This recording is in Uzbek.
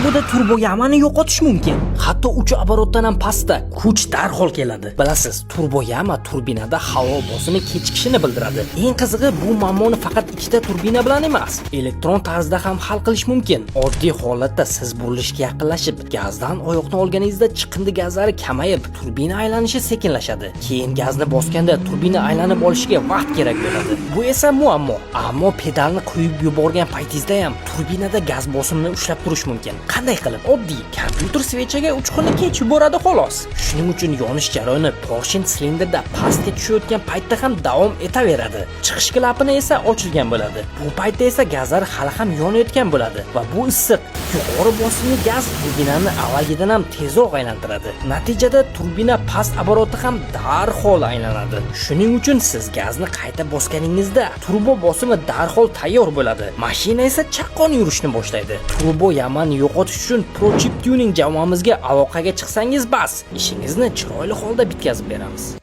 Turboda турбояма ni yo'qotish mumkin. Hatto 3 оборот dan ham pastda kuch darhol keladi. Bilasiz, турбояма turbinada havo bosimi kechikishini bildiradi. Eng qizig'i, bu muammoni faqat ikkita turbina bilan emas, elektron tarzda ham hal qilish mumkin. Oddiy holatda siz burilishga yaqinlashib, gazdan oyoqni olganingizda chiqindi gazlari kamayib, turbina aylanishi sekinlashadi. Keyin gazni bosganda turbina aylanib olishiga vaqt kerak bo'ladi. Bu esa muammo. Ammo pedalni qo'yib yuborgan paytingizda ham turbinada gaz bosimini ushlab turish mumkin. Qanday qilib? Oddiy, kompyuter свеча ga uchqunni kech yuboradi, xolos. Shuning uchun yonish jarayoni porshin silindrda pastga tushayotgan paytda ham davom etaveradi. Chiqish klapani esa ochilgan bo'ladi. Bu paytda esa gazlar hali ham yonayotgan bo'ladi va bu issiq, yuqori bosimli gaz turbinani avvalgidan ham tezroq aylantiradi. Natijada turbina past оборот i ham darhol aylanadi. Shuning uchun siz gazni qayta bosganingizda turbo bosimi darhol tayyor bo'ladi. Mashina esa chaqqon yurishni boshlaydi. Турбояма ni yo'qotish uchun ProChip Tuning jamoamizga aloqaga chiqsangiz bas, ishingizni chiroyli holda bitkazib beramiz.